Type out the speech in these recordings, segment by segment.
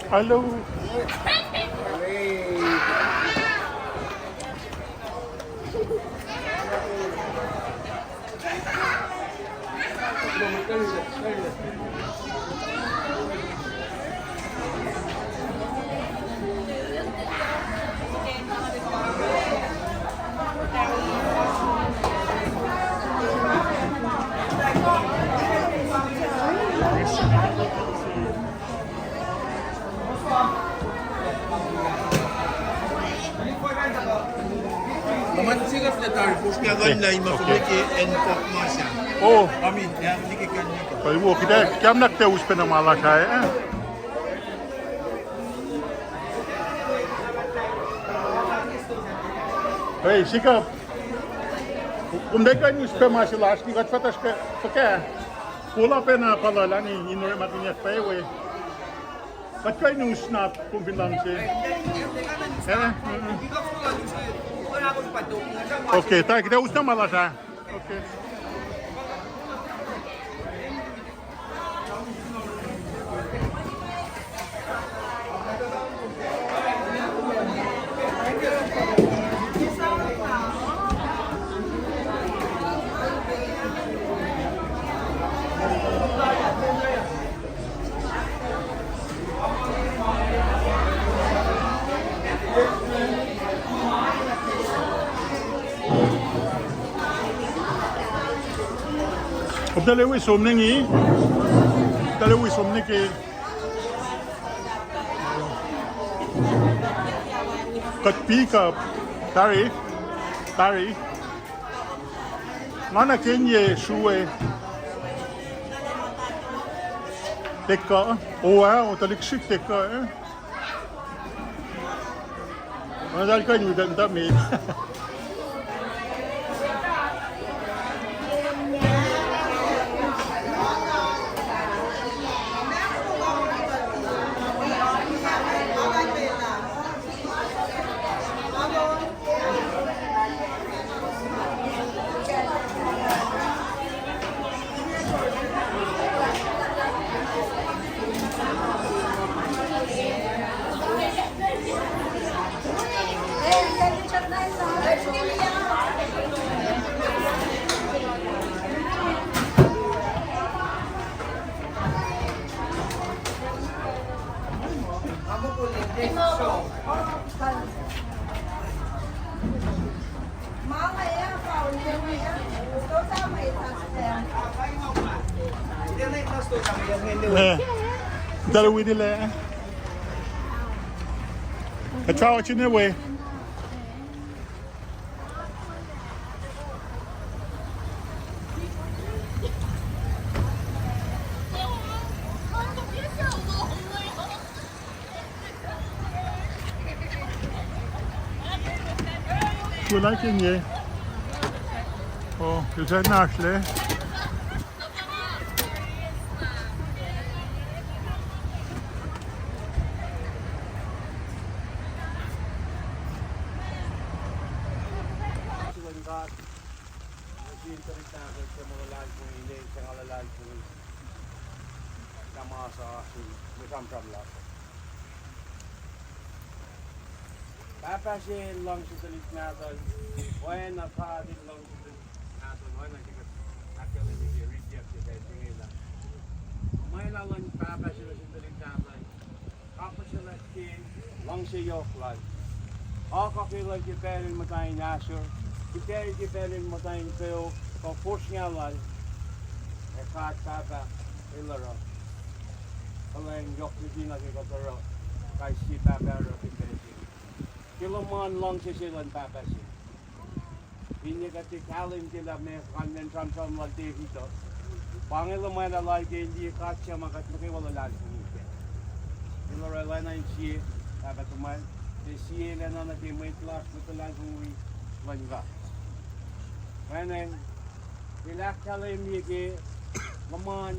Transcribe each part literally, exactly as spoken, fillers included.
Hello. Naman sila sa tari, pos niya kan na ima. Okay. Kumeke en pop masa. Oh. Kami, ya, nike kan nike. Pwal wo, kita, kiam nak te us pena ma lasr ah, eh? Hey, sikap. Kom de kan us pena ma se lasr, ni kuht fahtash ke, fuhkah. Kola pena pala lani, in orek ma kinyuck pac we. Kuht kuh in us na kom fin luhngse. Eh? Mm-mm. Okay, ta kita us na ma lasr ah. Okay. Kom tahlwe wi som inge. Tahlwe wi som inge ke. Kuht pick up. Tari. Tari. Nga na kenye srue. Tekka. Oh, wow, tuhlihk srihk tekka, eh? Nga na kuh in wi kuh in tuh met. Eh, tahlwe wi tila. Kuht fah oacna we. Sula kenye. Oh, el sac nasle. Luhn God, nuh sin tuhlihk nahtuhl suc ma luhlahlfongi, suc nga luhlahlfongi, na ma sa oasr in mwe sramsram lasr. Pahpah se el luhngse tuhlihk nahtuhl, oacna God el luhngse tuhlihk nahtuhl, oacna ke kuht ahkkahlwemye ke riti se pacl se inge lah, mwela luhn Pahpah se nuh sin tuhlihk nahtuhl kapihsrlah ke luhngse yohk lal. Akuhkuhin lal ke pacl in muhta in ahsor, ke pacl, ke pacl in muhta in kweok, kuh fosrngah lal, ac God Pahpah el oruh kuhlwacng yohk liki na ke kuht oruh kais sie pahpah oruh ke pacl se inge. Ke luhman luhngse se luhn Pahpah se. Finne kuht tiac kahlwem ke lah meac kalmacn sramsram lal David uh, pa inge luhmwaclah lal ke el liye God suc ma kuht nuh kwewa luhlahlfongi kac. El orwaclah na in sie, Pahpah tuhmwacl, ac sie lacna nuh ke mwet lasr mwet luhlahlfongi luhn God. Oacna, el ahkkahlwemye ke luhman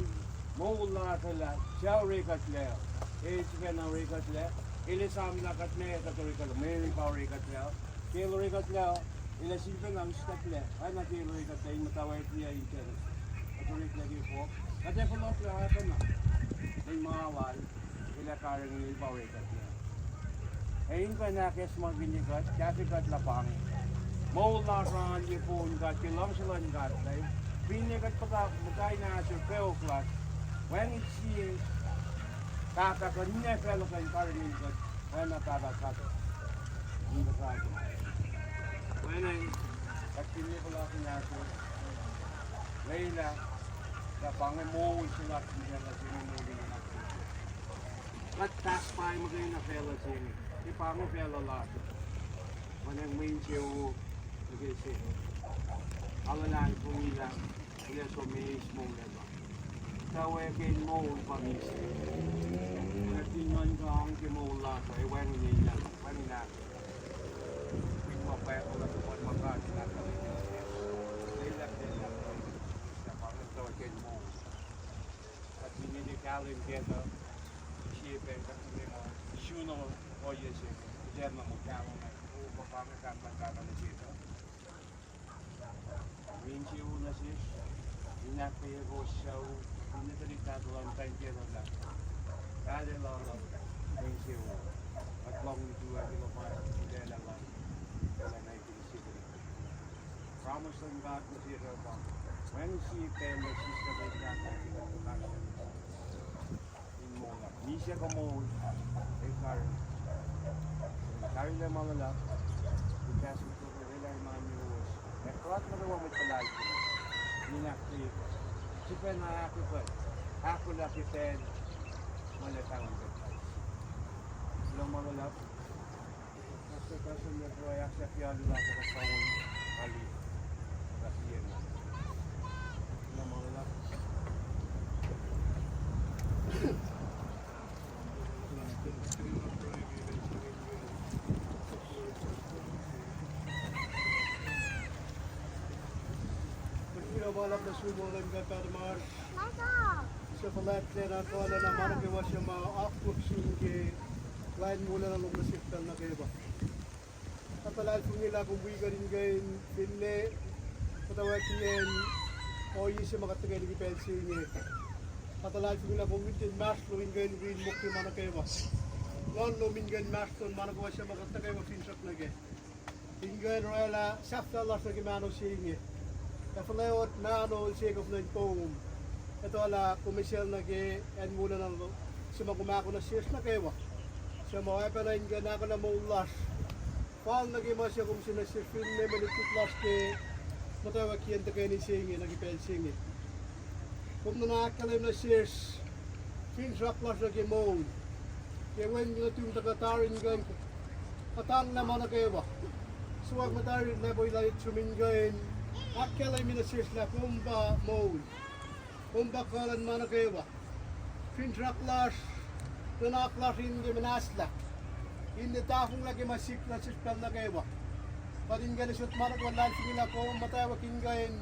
moul lasr uh lah suc orekuhtlac, el sifacna orekuhtlac, el esamlah kuht meac kuht orekuhtlac, Mary pa orekuhtlac, ke el orekuhtlac, el ac sifacna uskuhtlac, oacna ke el orekuhtlac in muhtwacwacack in Genesis. Kuht orekuhtlac ke fohk, kuht ac fohlohklah oacpacna in ma lal, el Ac karihngihn pa we kuht na. Ac in kuh in ahkacsmakihnye kuht, kahsrwe kuht lah pa inge moul lasr, alu ye pon God, ke luhngse luhn God, lah finne kuht puhla muhta in ahsor kweok lasr, wacngihn sie pahpah kuh ninac facluh kuh in karihngihn kuht, oacna pahpah God in kuhsrao. Oacna kuht finne puhla in ahsor, lwelah lah pa inge moul se lasr in facluh se inge, moul in nuhnak se. Kuht pahs pa muhkwena facluh se inge, ke pa inge facluh lasr. Oacna mwe insewowo nuh ke se, aluhlahlfongi lah kunac som eis moul ac pa, tuh wacngihn moul pa misac. Kuht fin nuhnkuh ke moul lasr uh, ac wacngihn, wacngihn ahsor. Fin ma pwacye kuh luhn ma God in ahkkahlwemye, lwelah, lwelah, lwelah pa inge tuh wacngihn moul. Kuht finne tiac kahlwem kac tuh, sie pacl kuht finne ma sun ohiyac se, kuht tiacna muh kahlwem, o, pa inge kahs luhn God nuh sesr uh. Mwe insewowo nuh sesr, in ahkkweye kowos sucu, finne tuhlihk nahtuhl an, kuh in tiac luhn God, kahlwem lah mwe insewowo. Kuht lohng lutu ac kuloh ma, lwelah lah lwelah na kihtin sie tuhlihk. Promise luhn God nuh sesr uh pa, wacngihn sie pacl nuh sesr uh, in moul uh, misac kuh moul, el karihngihn. Tarilac ma luhlahp, in kahs in kuh lwelah ma nuh kowos, ac kuht nuh kwewa mwet luhlahlfongi, in ahkkweye kuht, sifacna ahkolah, ahkolah ke pacl ma lwelah pahng kuht. Kuloh ma luhlahp. Kuloh ma luhlahp nuh sum, Leum God Pahpah tuhmasr. Suc fuhlwactlacna kuhlacna ma nuh kwewa suc ma akwuck sum ke plwacn wolacna lom nuh sesr pacl nuh kwewa. Kuht luhlahlfongi lah kom wi kuht in kuh in finne muhtwacwacackiyacn ohiyac se ma kuht tuhkweni ke pacl se inge. Kuht luhlahlfongi lah kom wi kuht inmahsrlon in kuh in wi mokle ma nuh kwewa. Nguhn lom in kuh in inmahsrlon ma nuh kwewa suc ma kuht nuh kwewa finsrak nuh kac, in kuh in oraclah sahflah lasr nuh ke mahno se inge. Ac fuhlweot mahno se kom nuh in poum, etuh lah kom esacl nuh ke acn wolacna se ma kom ahkolah nuh sesr nuh kwewa, suc ma oacpacna in kuh in ahkolah moul lasr fal nuh ke ma suc kom sang nuh sesr finne mwe lutlut lasr ke muhtwacwacackiyacn tuhkweni se inge nuh ke pacl se inge. Kom nuhna ahkkahlwemye nuh sesr finsrak lasr nuh ke moul, ke Wen nuhtum tuhkuh tari in kuh in kuhtanglah ma nuh kwewa. Suwak muhtwacwacack lah pa ila sum in kuh in ahkkahlwemye nuh sesr lah kom pa moul, kom pa kuh luhn ma nuh kwewa. Finsrak lasr, nuhnak lasr in ke muhnahslah, in tiac tahfonglac ke ma sik nuh sesr pacl nuh kwewa. Kuht in kuh in usot ma nuh kwewa, luhlahlfongi lah kom muhtwacwacack in kuh in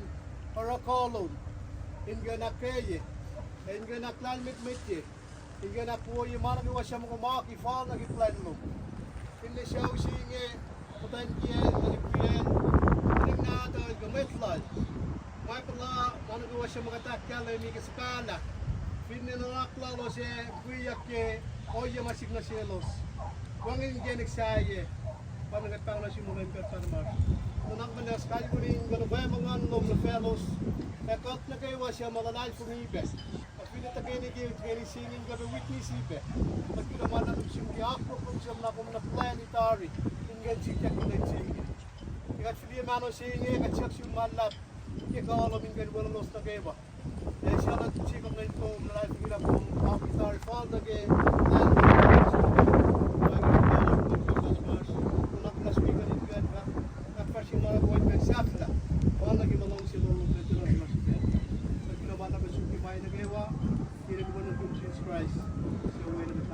oruh kuh lom, in kuh in ahkkweye, in kuh in ahklahlmwetmwetye, in kuh in ahkwoye ma nuh kwewa suc ma kom oaki fal nuh ke plwacn lom. Finne sucu se inge, muhtwacn kiyacl, tuhlihk kiyacl, tuhlihk nahtuhl kuh mwet lal, ma puhla ma nuh kwewa suc ma kuht ahkkahlwemye ke suhpahlah, finne nuhnak lalos ac wiyuck ke ohiyac ma sik nuh selos, wacngihn inkacnek sahyac. Pa inge kuht pahng nuh sum, Leum God Pahpah tuhmasr. Nuhnak muhnahs kalkuni in kuh in wacngihn nguhn lom nuh faclos, ac kuht nuh kwewa suc ma luhlahlfongi pac, ac finne tuhkweni ke tuhkweni se inge in kuh pac witness pac, kuht kuloh ma luhlahp sum ke akwuck lom suc ma kom nuh plwacni tari in kuh in sikyak ke lwen se inge. Ke kuht fihliyac mahno se inge, kuht siyuck sum ma luhlahp ke kuh lom in kuh in weluhlos nuh kwewa. Ac suc nuh sihk nuh in kom, luhlahlfongi lah kom oaki tari fal nuh ke plwacn lom. Nuhnak muhnahs wi kuht in kuh in fahk ahkfahsrye ma kom in kuh in sahflah fal nuh ke ma luhngse lom, kuht kuloh ma luhlahp sum ke ma nuh kwewa, ke inen Wen nuhtum Jisus Kraist, suc Wen nuhtum.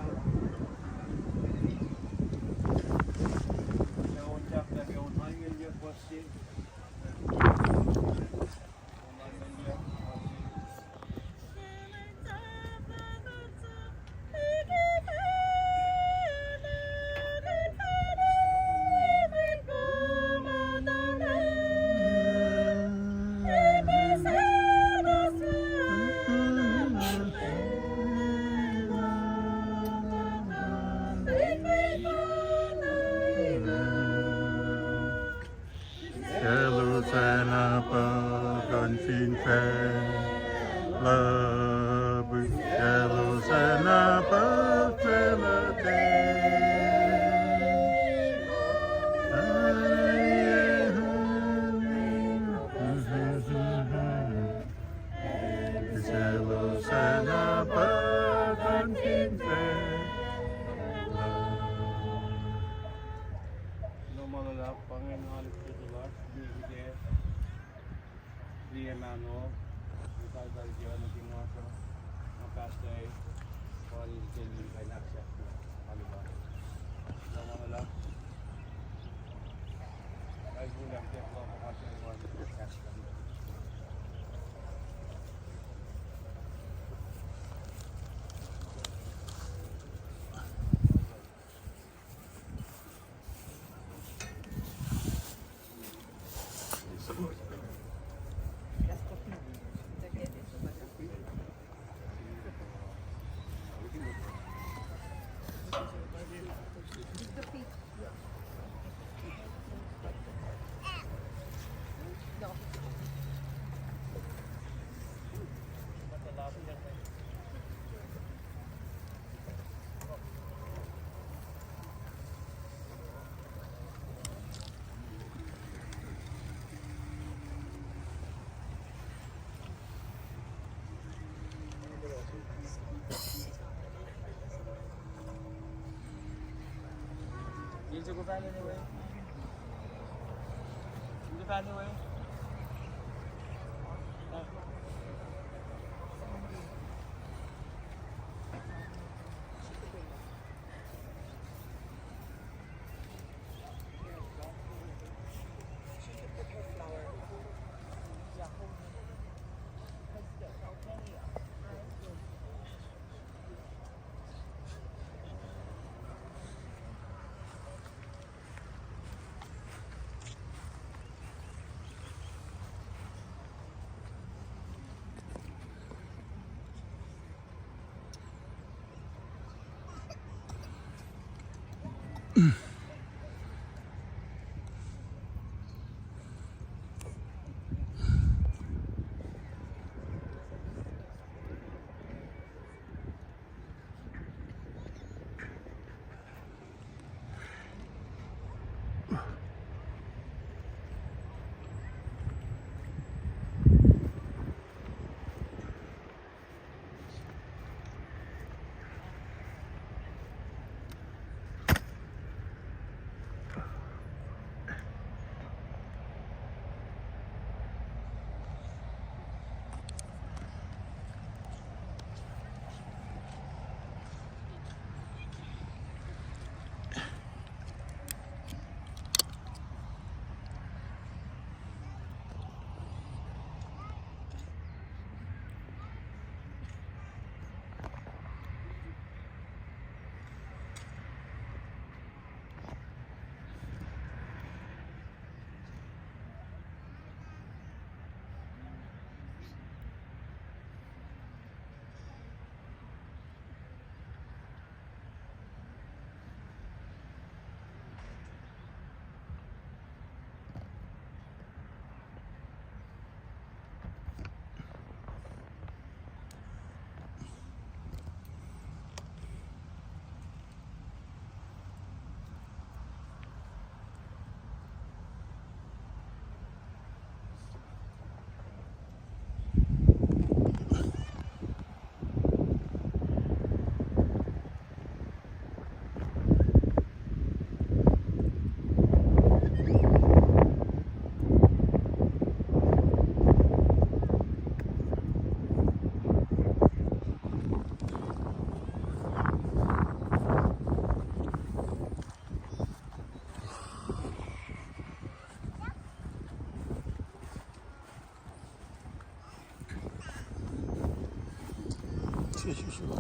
Sesisuk.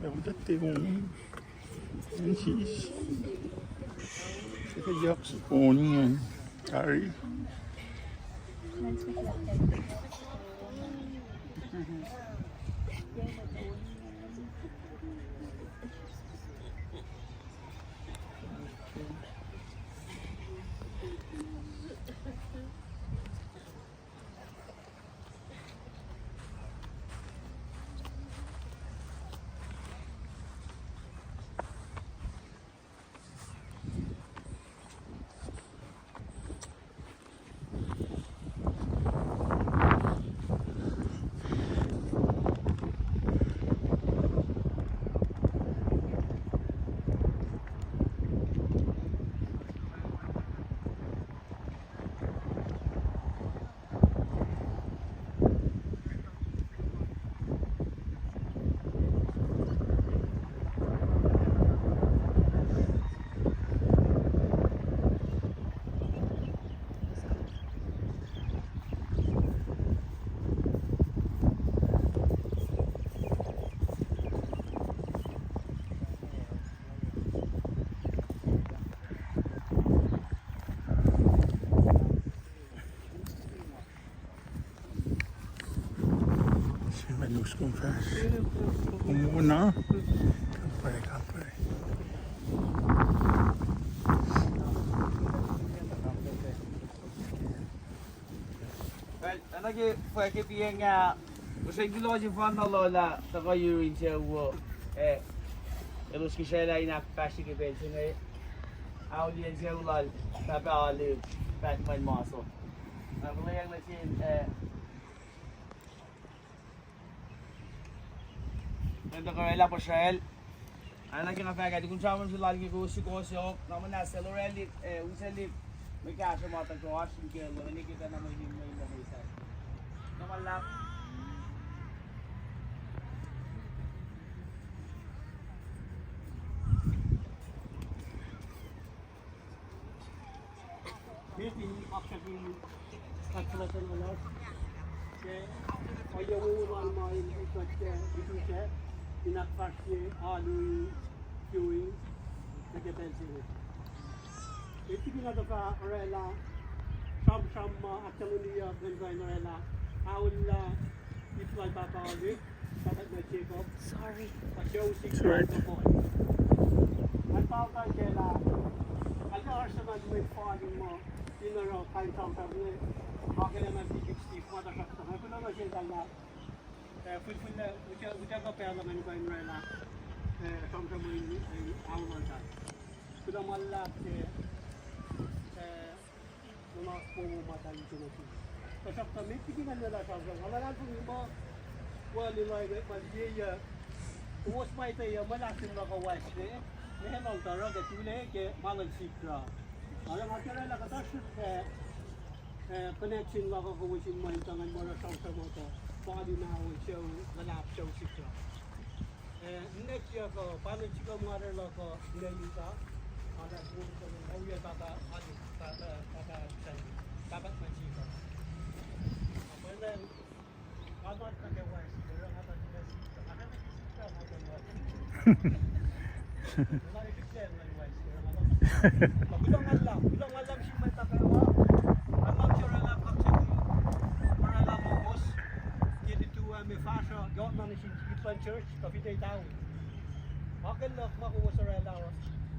Ac utuh te on. Sesisuk. Sesisuk on ingacn. Tari. Fahsr. Kom on na? Kampare, kampare. Well, oacna ke fwack ke piyacng ah, usrnguck lal Jifan na lal ah tuhkuh yurin sucu uh, eh, elos ke srwaclah in ahkfahsrye ke pacl se inge, auliyacn sucu lal Pahpah Alu, Patman Maso. Na kuloyang nuh sin, eh, Ngan tuh orwaclah puhsracl. Oacna ke nga fahk ah, tukun sramsram se lal inge kowos sukohsohk, nga muhnahs sel orwaclihk, eh, usaclihk mwe kahsruh ma tuhkuh oasr in kacl uh, nwe ke pacna mwe nim mwe nim mwe sahyac. Nga ma luhlahp. Met in kaksakin kahsruh lal ke ohiyac wowo lal ma in kuht ke itusac in ahkfahsrye alu in, sucu in, nuh ke pacl se inge. Met liki nga tuh fah orwaclah sramsram ma ahkkahlwemyeyuck ngan kuh in orwaclah, aollah ip lal Pahpah Alu, Pahpah Jacob. Sorry. Kuht sucu sik Sorry. Pahpah. Nga pahltan kaclah, nga oasr se ma mwet fal in muh, in oruh kain sramsram inge, akaclah na Deacon Steve, ma tuhsruhktuh nga kuloh nuh sel lah, eh, fihlfihllac, utuckuh pacl uh ngan kuh in orwaclah, eh, sramsram in, in aollah. Kuloh ma luhlahp ke, eh, Nuhnak wowo ma tuhlihk nuhtin. Tuhsruhktuh met liki ngan orwaclah sramsram, nga luhlahlfongi muh, wal in ohinge ma liye, kowos ma etuh muh lasr in luhk uh wacngihnlac, meac lal tuh oruh ke tulac ke ma luhn sikra. Oruh nga ke orwaclah kuhtuh srihpac, eh, connection luhk uh kowos in muh in tuh ngan muh oruh sramsram uh tuh, pa in aol sucu luhlahp sucu sikra. Eh, ninac kiyuck uh, pa ngan sikuh mwe orwaclah kuh ninac Utah, ma ngan sikuh mwe orwaclah Pahpah Alu, Pahpah, Pahpah Sandi, Pahpah Mansika. Apwacnwacng, nga nuhnkuh ke wacngihn, oruh nga nuhnkuh ke wacngihn, nga nuhnkuh ke wacngihn. Nga nuhnkuh ke wacngihn. Kuloh ma luhlahp, kuloh ma luhlahp sin mwet nuh kwewa. Nga luhngse orwaclah kaksakihn orwaclah lowos ke lututacng me fahsr uh, yohk na nuh sin Kitlan Church, kuh finne Tawi. Akihlen ma kowos orwaclah uh.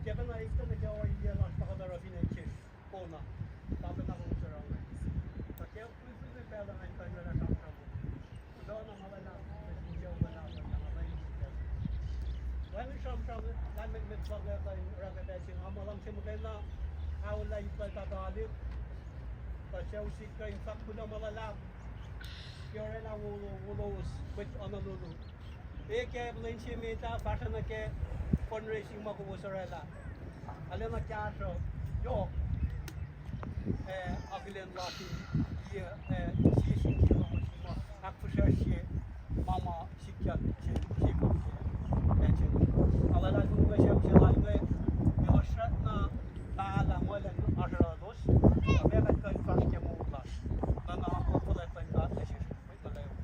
Ke pacna iktuh nuh ke ohiyac lasr tuhkuh oruh fin acn Cheshire, Kona. Pacna kowos oruh inge. Kuht ke fihlfihllac pacl uh ngan kuh in orwaclah sramsram. Kuloh na ma luhlahp, kuloh na ma luhlahp, kuloh na ma luhlahp. Wacngihn sramsram lahlmwetmwet luhk uh kuh in oruh ke pacl se inge, nga muh luhngse muhkwena aollah ip lal Pahpah Alu, kuh sucu sikra in fahk kuloh ma luhlahp ke orwaclah wo-, wo-, lowos mwet Honolulu. Ac ke plwacn se met ah fahsruh nuh ke fundraising ma kowos orwaclah. Arulacna kahsruh yohk, eh, akihlen lasr in, eh, sie sin sie ma, ma ahkfihsracsrye ma ma sikyak se, se kom ke, eh, se. Nga luhlahlfongi ke sucu se lal inge, elos srackna pahlah muh elan oasr oruh elos, meac kuht kuh in fahsr ke moul lasr. Nga, nga, nga fuhlwact luhn God nuh sesr mwet nuh kwewa.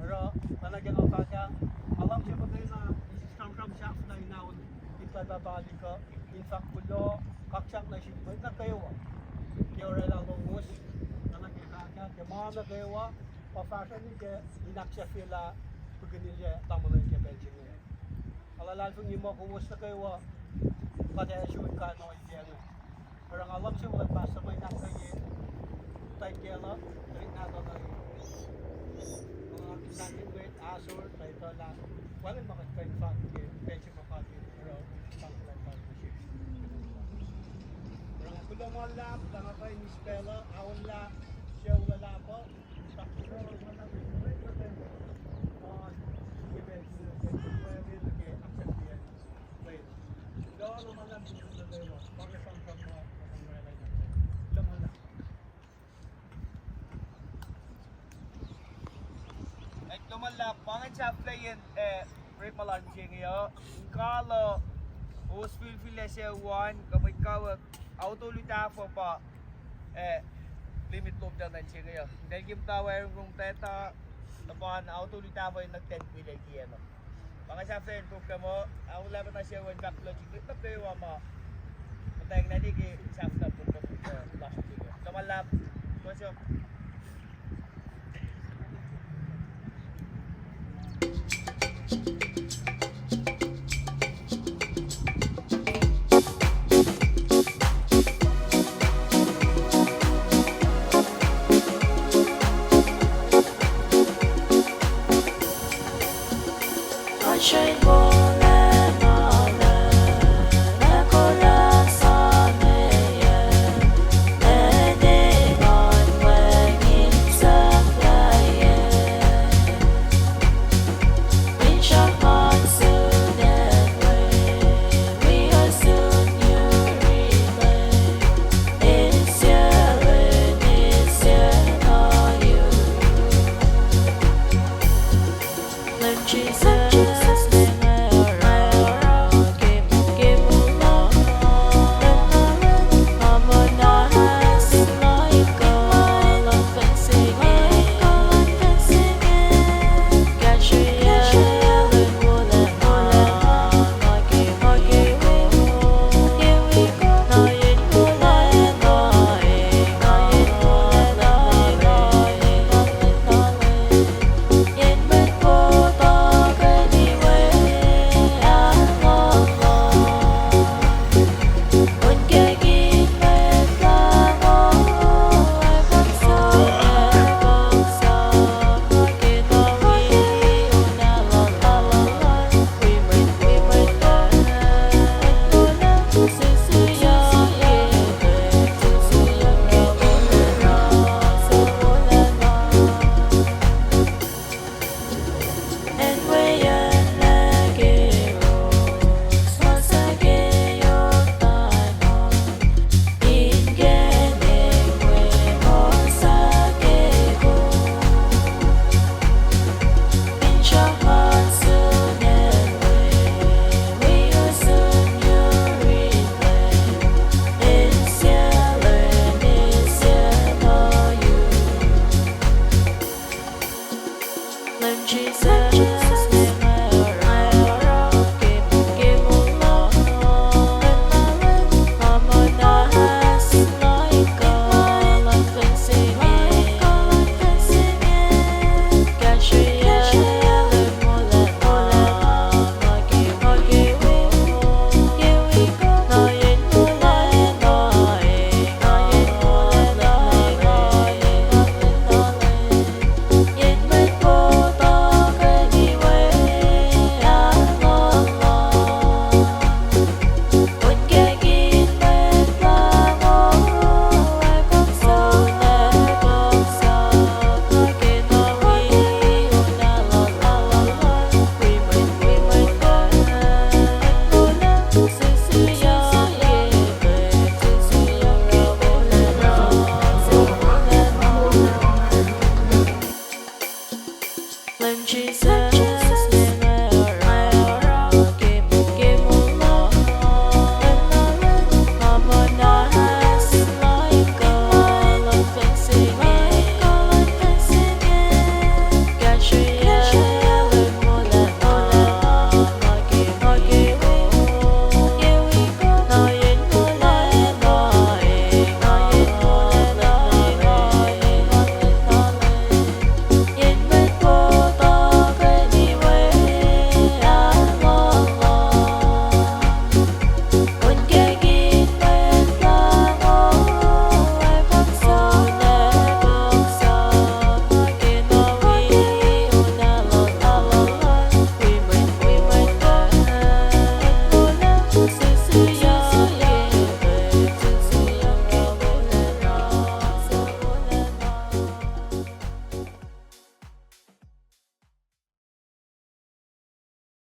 Oruh, oacna ke nga fahk ah, nga luhngse muhkwena sramsram sahflah in aol ip lal Pahpah Alu kuh in fahk kuloh, kaksak nuh sin mwet nuh kwewa ke orwaclah lowos, oacna ke fahk ah, ke ma nuh kwewa, pa fahsruh nuh ke in ahksahfyelah pihkinilac tamuhlwel ke pacl se inge. Nga luhlahlfongi muh kowos nuh kwewa, kuht ac suk kain ohiyac inge. Oruh nga luhngse muh kuht pastor ma in ahkkweye, tuh kacl uh, tuhlihk nahtuhl uh, nga kuh in ahsor, tuh etuh lah wacngihn ma kuht kuh in fahk ke pacl se ma kuht oruh, sang kuhlwacnsap nuh sesr. Oruh nga kuloh ma luhlahp, tuh nga kuh in eis pacl uh, aollah sucu luhlahp uh, Ac kuloh ma luhlahp, pa ingacn sahflahiyacn, eh, orekma lasr mihsenge uh. In kalo, kowos fihlfihllac sucu an, kuh mwet kawuck, auto lutahfuh pa, eh, limit lom tuh nuh mihsenge uh. Eltahl ke muhta wacngihn rongteta, tuh pa auto lutahfuh in nuh ten kwelah kiyacnuh. Pa ingacn sahflahiyacn program uh, aollah pacna sucu an fahk kuloh sin mwet nuh kwewa ma muhtwacnglah nuh ke sahflah program, eh, lasr mihsenge uh. Kuloh ma luhlahp, kuloh sum.